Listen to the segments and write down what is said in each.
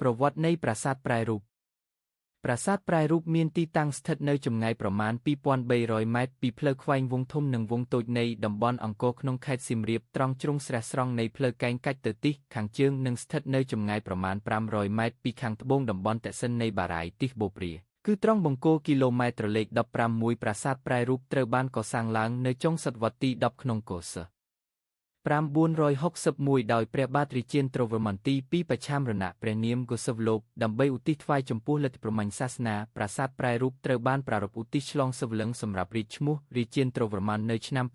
ប្រវត្តិនៃប្រាសាទប្រែរូបប្រាសាទប្រែរូបមានទីតាំងស្ថិតនៅចម្ងាយប្រមាណ2300ម៉ែត្រពីផ្លូវខ្វែងវងធំនិងវងតូចនៃតំបន់អង្គរក្នុងខេត្តសៀមរាបត្រង់ជ្រុងស្រះស្រង់នៃផ្លូវកែងកាច់ទៅទិសខាងជើងនិងស្ថិតនៅចម្ងាយប្រមាណ500ម៉ែត្រពីខាងត្បូងតំបន់តសិននៃបារាយទិសបូព្រាគឺត្រង់បង្គោលគីឡូម៉ែត្រលេខ16ប្រាសាទប្រែរូបត្រូវបានកសាងឡើងនៅចុងសតវត្សទី10ក្នុងកុស961ដោយព្រះបាទរាជាន្ទ្រវរ្ម័នទី2បច្ឆាមរណៈព្រះនាមកុសវលោកដើម្បីឧទ្ទិសថ្វាយចំពោះលទ្ធិព្រហ្មញ្ញសាសនាប្រាសាទប្រែរូបត្រូវបានប្រារព្ធឧទ្ទិសឆ្លងសិវលឹងសម្រាប់រាជឈ្មោះរាជាន្ទ្រវរ្ម័ននៅឆ្នាំ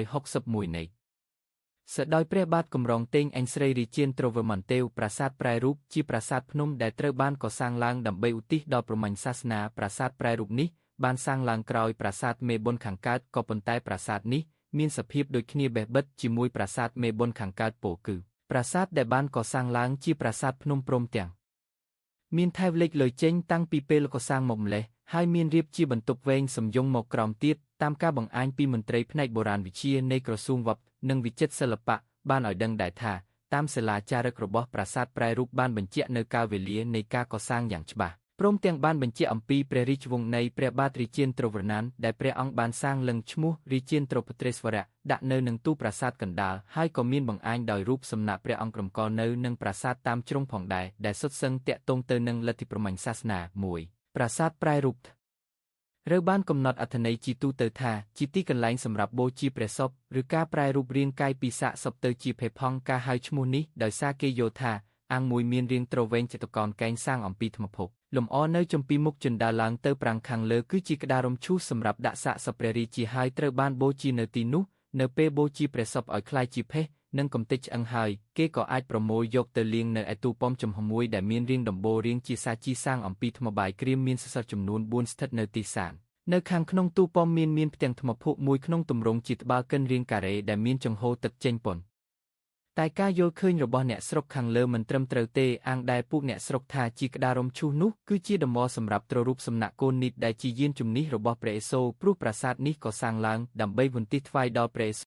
961នៃសដោយព្រះបាទកម្រងតេងអញស្រីរាជាន្ទ្រវរ្ម័នទេវប្រាសាទប្រែរូបជាប្រាសាទភ្នំដែលត្រូវបានកសាងឡើងដើម្បីឧទ្ទិសដល់ព្រហ្មញ្ញសាសនាប្រាសាទប្រែរូបនេះបានសាងឡើងក្រោយប្រាសាទមេបុណ្យខាងកើតក៏ប៉ុន្តែប្រាសាទនេះមានសភាពដូចគ្នាបេះបិទជាមួយប្រាសាទមេបុណ្យខាងកើតពោលគឺប្រាសាទដែលបានកសាងឡើងជាប្រាសាទភ្នំព្រំទាំងមានថែវលេចលុយចេញតាំងពីពេលកសាងមកម្លេះហើយមានរៀបជាបន្ទប់វែងសំយងមកក្រោមទៀតតាមការបង្អាញពីមន្ត្រីផ្នែកបុរាណវិទ្យានៃក្រសួងវប្បនិងវិចិត្រសិល្បៈបានឲ្យដឹងដែរថាតាមសិលាចារឹករបស់ប្រាសាទប្រែរូបបានបញ្ជាក់នៅកាលវេលានៃការកសាងយ៉ាងច្បាស់ព្រមទាំងបានបញ្ជាក់អំពីព្រះរាជវង្សនៃព្រះបាទរាជាន្ទ្រវរ្ម័នដែលព្រះអង្គបានសាងលឹងឈ្មោះរាជាន្ទ្រពត្រេស្វរៈដាក់នៅនឹងទូប្រាសាទកណ្ដាលហើយក៏មានបង្អាញដោយរូបសំណាកព្រះអង្គក្រមកនៅនឹងប្រាសាទតាមជ្រុងផងដែរដែលសុទ្ធសឹងតាក់ទងទៅនឹងលទ្ធិព្រហ្មញ្ញសាសនាមួយប្រាសាទប្រែរូបត្រូវបានកំណត់អត្ថន័យជាទូទៅថាជាទីកន្លែងសម្រាប់បូជាព្រះសពឬការប្រែរូបរាងកាយពីសាកសពទៅជាភេផងការហៅឈ្មោះនេះដោយសារគេយល់ថាអាងមួយមានរាងទ្រវែងចតុកោណកែងសាងអំពីថ្មភក់លំអនៅចំពីមុខជណ្ដើរឡើងទៅប្រាង្គខាងលើគឺជាក្តាររំឈូសសម្រាប់ដាក់សាកសពព្រះរាជាហើយត្រូវបានបូជានៅទីនោះនៅពេលបូជាព្រះសពឲ្យក្លាយជាភេសនិងកំទេចឆ្អឹងហើយគេក៏អាចប្រមូលយកទៅលាងនៅឯទូប៉មចំហមួយដែលមានរាងដំបូលរាងជាសាជីសាងអំពីថ្មបាយក្រៀមមានសសរចំនួន4ស្ថិតនៅទីសាននៅខាងក្នុងទូប៉មមានផ្ទាំងថ្មភក់មួយក្នុងទម្រង់ជាត្បាល់កិនរាងការ៉េដែលមានចង្ហូរទឹកចេញប៉ុនតែការយល់ឃើញរបស់អ្នកស្រុកខាងលើមិនត្រឹមត្រូវទេអាងដែលពួកអ្នកស្រុកថាជាក្តាររំឈូសនោះគឺជាតំបសម្រាប់ទ្ររូបសំណាក់កូននីតដែលជាយានជំនិះរបស់ព្រះឥសូរព្រោះប្រាសាទនេះក៏សាងឡើងដើម្បីវន្ទិសថ្វាយដល់ព្រះឥ